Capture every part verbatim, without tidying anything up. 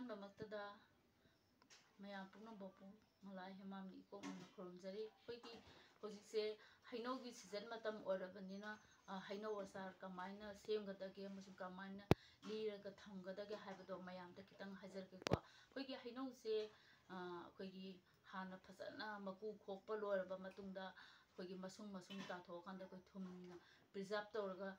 ꯗꯃꯛꯇꯗ ꯃꯌꯥꯝ ꯄꯨꯝꯅꯃꯛꯄꯨ ꯃꯂꯥꯏ ꯍꯦꯃꯥꯝꯅ ꯏꯀꯣꯛ ꯅꯣꯟꯅ ꯈꯨꯔꯨꯝꯖꯔꯤ꯫ ꯑꯩꯈꯣꯏꯒꯤ ꯍꯧꯖꯤꯛꯁꯦ ꯍꯩꯅꯧꯒꯤ ꯁꯤꯖꯟ ꯃꯇꯝ ꯑꯣꯏꯔꯕꯅꯤꯅ, ꯑ, ꯍꯩꯅꯧ ꯑꯆꯥꯔ ꯀꯃꯥꯏꯅ ꯁꯦꯝꯒꯗꯒꯦ ꯑꯃꯁꯨꯡ ꯀꯃꯥꯏꯅ ꯂꯤꯔꯒ ꯊꯝꯒꯗꯒꯦ ꯍꯥꯏꯕꯗꯣ ꯃꯌꯥꯝꯗ ꯈꯤꯇꯪ ꯍꯥꯏꯖꯔꯛꯀꯦꯀꯣ꯫ ꯑꯩꯈꯣꯏꯒꯤ ꯍꯩꯅꯧꯁꯦ, ꯑ, ꯑꯩꯈꯣꯏꯒꯤ ꯍꯥꯟꯅ ꯐꯖꯅ ꯃꯀꯨ ꯈꯣꯛꯄ ꯂꯣꯏꯔꯕ ꯃꯇꯨꯡꯗ ꯑꯩꯈꯣꯏꯒꯤ ꯃꯁꯨꯡ ꯃꯁꯨꯡ ꯇꯥꯊꯣꯛꯑꯀꯥꯟꯗ ꯑꯩꯈꯣꯏ ꯊꯨꯝꯅ preserve ꯇꯧꯔꯒ,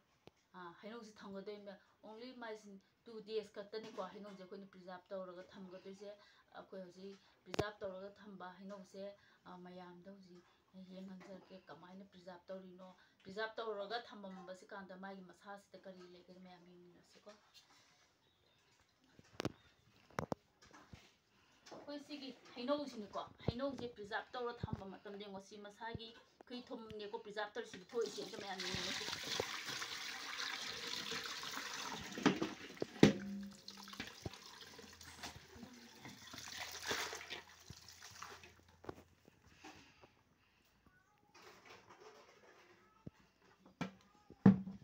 ꯑ, ꯍꯩꯅꯧꯁꯦ ꯊꯝꯒꯗꯣꯏꯅꯦ꯫ Only ꯃꯥꯏꯁꯤ two days ꯈꯛꯇꯅꯤꯀꯣ ꯍꯩꯅꯧꯁꯦ ꯑꯩꯈꯣꯏꯅ preserve ꯇꯧꯔꯒ ꯊꯝꯒꯗꯣꯏꯁꯦ꯫ ꯑꯩꯈꯣꯏ ꯍꯧꯖꯤꯛ preserve ꯇꯧꯔꯒ ꯊꯝꯕ ꯍꯩꯅꯧꯁꯦ, ꯑ, ꯃꯌꯥꯝꯗ ꯍꯧꯖꯤꯛ ꯌꯦꯡꯍꯟꯖꯔꯛꯀꯦ ꯀꯃꯥꯏꯅ preserve ꯇꯧꯔꯤꯅꯣ꯫ Preserve ꯇꯧꯔꯒ ꯊꯝꯃꯝꯕꯁꯤ ꯀꯥꯟꯗ ꯃꯥꯒꯤ ꯃꯁꯥꯁꯤꯗ ꯀꯔꯤ ꯂꯩꯒꯦ ꯃꯌꯥꯝ ꯌꯦꯡꯃꯤꯟꯅꯁꯤꯀꯣ꯫ ꯑꯩꯈꯣꯏ ꯁꯤꯒꯤ ꯍꯩꯅꯧꯁꯤꯅꯤꯀꯣ, ꯍꯩꯅꯧꯁꯦ preserve ꯇꯧꯔ ꯊꯝꯕ ꯃꯇꯝꯗ ꯌꯦꯡꯉꯣ, ꯁꯤ ꯃꯁꯥꯒꯤ ꯑꯩꯈꯣꯏ ꯊꯨꯝꯅꯦꯀꯣ preserve ꯇꯧꯔꯤꯁꯤꯗꯤ ꯊꯣꯛꯏꯁꯦ, ꯑꯝꯇ ꯃꯌꯥꯝ ꯌꯦꯡꯉꯣ꯫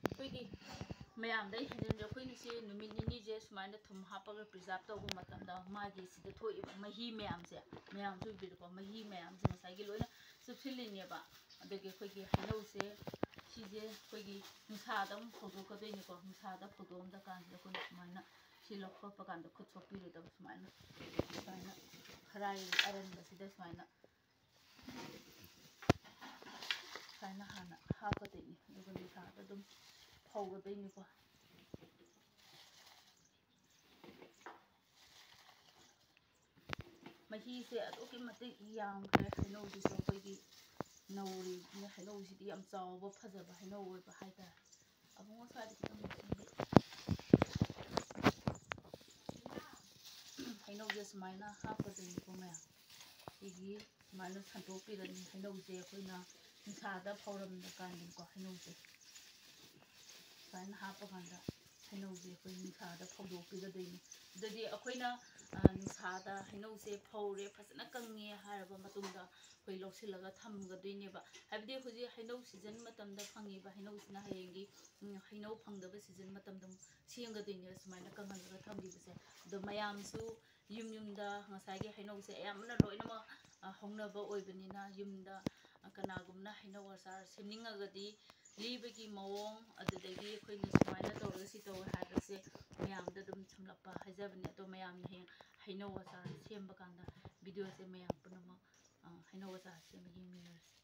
ꯑꯩꯈꯣꯏꯒꯤ ꯃꯌꯥꯝꯗ ꯑꯩ ꯍꯦꯟꯖꯤꯟꯖ-, ꯑꯩꯈꯣꯏꯅ ꯁꯤ ꯅꯨꯃꯤꯠ ꯅꯤꯅꯤꯁꯦ ꯁꯨꯃꯥꯏꯅ ꯊꯨꯝ ꯍꯥꯞꯄꯒ preserve ꯇꯧꯕ ꯃꯇꯝꯗ ꯃꯥꯒꯤ ꯁꯤꯗ ꯊꯣꯛꯏꯕ ꯃꯍꯤ ꯃꯌꯥꯝꯁꯦ, ꯃꯌꯥꯝꯁꯨ ꯎꯕꯤꯔꯦꯀꯣ, ꯃꯍꯤ ꯃꯌꯥꯝꯁꯦ ꯉꯁꯥꯏꯒꯤ ꯂꯣꯏꯅ ꯆꯨꯞꯁꯤꯜꯂꯤꯅꯦꯕ꯫ ꯑꯗꯒꯤ ꯑꯩꯈꯣꯏꯒꯤ ꯍꯩꯅꯧꯁꯦ, ꯁꯤꯁꯦ ꯑꯩꯈꯣꯏꯒꯤ ꯅꯨꯡꯁꯥꯗ ꯑꯃꯨꯛ ꯐꯧꯗꯣꯛꯀꯗꯣꯏꯅꯤꯀꯣ꯫ ꯅꯨꯡꯁꯥꯗ ꯐꯧꯗꯣꯛꯑꯝꯗ ꯀꯥꯟꯁꯤꯗ ꯑꯩꯈꯣꯏꯅ ꯁꯨꯃꯥꯏꯅ ꯁꯤ ꯂꯧꯈꯠꯄ ꯀꯥꯟꯗ ꯈꯨꯠ ꯁꯣꯛꯄꯤꯔꯣꯏꯗꯕ, ꯁꯨꯃꯥꯏꯅ, ꯁꯨꯃꯥꯏꯅ ꯈꯔꯥꯏ ꯑꯔꯟꯕꯁꯤꯗ ꯁꯨꯃꯥꯏꯅ ꯁꯨꯃꯥꯏꯅ ꯍꯥꯟꯅ ꯍꯥꯞꯀꯗꯣꯏꯅꯤ, ꯑꯗꯨꯒ ꯅꯨꯡꯁꯥꯗ ꯑꯗꯨꯝ ꯐꯧꯒꯗꯣꯏꯅꯤꯀꯣ꯫ ꯃꯍꯤꯁꯦ ꯑꯗꯨꯛꯀꯤ ꯃꯇꯤꯛ ꯌꯥꯝꯈ꯭ꯔꯦ꯫ ꯍꯩꯅꯧꯁꯤꯁꯨ ꯑꯩꯈꯣꯏꯒꯤ ꯅꯧꯔꯤꯕꯅꯦ꯫ ꯍꯩꯅꯧꯁꯤꯗꯤ ꯌꯥꯝ ꯆꯥꯎꯕ, ꯐꯖꯕ ꯍꯩꯅꯧ ꯑꯣꯏꯕ ꯍꯥꯏꯇꯥꯔꯦ꯫ ꯑꯕꯨꯡꯉꯣ ꯁ꯭ꯋꯥꯏꯗ ꯈꯤꯇꯪ ꯂꯧꯁꯤꯟꯕꯤꯌꯨ꯫ ꯍꯩꯅꯧꯁꯦ ꯁꯨꯃꯥꯏꯅ ꯍꯥꯞꯀꯗꯣꯏꯅꯤꯀꯣ ꯃꯌꯥꯝ꯫ ꯁꯤꯒꯤ ꯁꯨꯃꯥꯏꯅ ꯁꯟꯇꯣꯛꯄꯤꯔꯅꯤ꯫ ꯍꯩꯅꯧꯁꯦ ꯑꯩꯈꯣꯏꯅ ꯅꯨꯡꯁꯥꯗ ꯐꯧꯔꯝꯗ ꯀꯥꯟꯗꯅꯤꯀꯣ ꯍꯩꯅꯧꯁꯦ꯫ ꯁꯨꯃꯥꯏꯅ ꯍꯥꯞꯄ ꯀꯥꯟꯗ ꯍꯩꯅꯧꯁꯦ ꯑꯩꯈꯣꯏ ꯅꯨꯡꯁꯥꯗ ꯐꯧꯗꯣꯛꯄꯤꯒꯗꯣꯏꯅꯤ꯫ ꯑꯗꯨꯗꯤ ꯑꯩꯈꯣꯏꯅ ꯅꯨꯡꯁꯥꯗ ꯍꯩꯅꯧꯁꯦ ꯐꯧꯔꯦ, ꯐꯖꯅ ꯀꯪꯉꯦ ꯍꯥꯏꯔꯕ ꯃꯇꯨꯡꯗ ꯑꯩꯈꯣꯏ ꯂꯧꯁꯤꯜꯂꯒ ꯊꯝꯒꯗꯣꯏꯅꯦꯕ꯫ ꯍꯥꯏꯕꯗꯤ ꯍꯧꯖꯤꯛ ꯍꯩꯅꯧ ꯁꯤꯖꯟ ꯃꯇꯝꯗ ꯐꯪꯉꯤꯕ ꯍꯩꯅꯧꯁꯤꯅ ꯍꯌꯦꯡꯒꯤ ꯍꯩꯅꯧ ꯐꯪꯗꯕ ꯁꯤꯖꯟ ꯃꯇꯝꯗ ꯑꯃꯨꯛ ꯁꯦꯝꯒꯗꯣꯏꯅꯦꯕ ꯁꯨꯃꯥꯏꯅ ꯀꯪꯍꯜꯂꯒ ꯊꯝꯈꯤꯕꯁꯦ꯫ ꯑꯗꯣ ꯃꯌꯥꯝꯁꯨ ꯌꯨꯝ ꯌꯨꯝꯗ ꯉꯁꯥꯏꯒꯤ ꯍꯩꯅꯧꯁꯦ ꯑꯌꯥꯝꯕꯅ ꯂꯣꯏꯅꯃꯛ ꯍꯧꯅꯕ ꯑꯣꯏꯕꯅꯤꯅ ꯌꯨꯝꯗ ꯀꯅꯥꯒꯨꯝꯕꯅ ꯍꯩꯅꯧ ꯑꯆꯥꯔ ꯁꯦꯝꯅꯤꯡꯉꯒꯗꯤ ꯂꯤꯕꯒꯤ ꯃꯑꯣꯡ, ꯑꯗꯨꯗꯒꯤ ꯑꯩꯈꯣꯏꯅ ꯁꯨꯃꯥꯏꯅ ꯇꯧꯔꯒ ꯁꯤ ꯇꯧꯋꯦ ꯍꯥꯏꯕꯁꯦ ꯃꯌꯥꯝꯗ ꯑꯗꯨꯝ ꯁꯝꯂꯞꯄ ꯍꯥꯏꯖꯕꯅꯦ꯫ ꯑꯗꯣ ꯃꯌꯥꯝꯅ ꯍꯌꯦꯡ ꯍꯩꯅꯧ ꯑꯆꯥꯔ ꯁꯦꯝꯕ ꯀꯥꯟꯗ ꯚꯤꯗꯤꯑꯣꯁꯦ ꯃꯌꯥꯝ ꯄꯨꯝꯅꯃꯛ ꯍꯩꯅꯧ ꯑꯆꯥꯔ ꯁꯦꯝꯕ ꯌꯦꯡꯃꯤꯟꯅꯔꯁꯤ꯫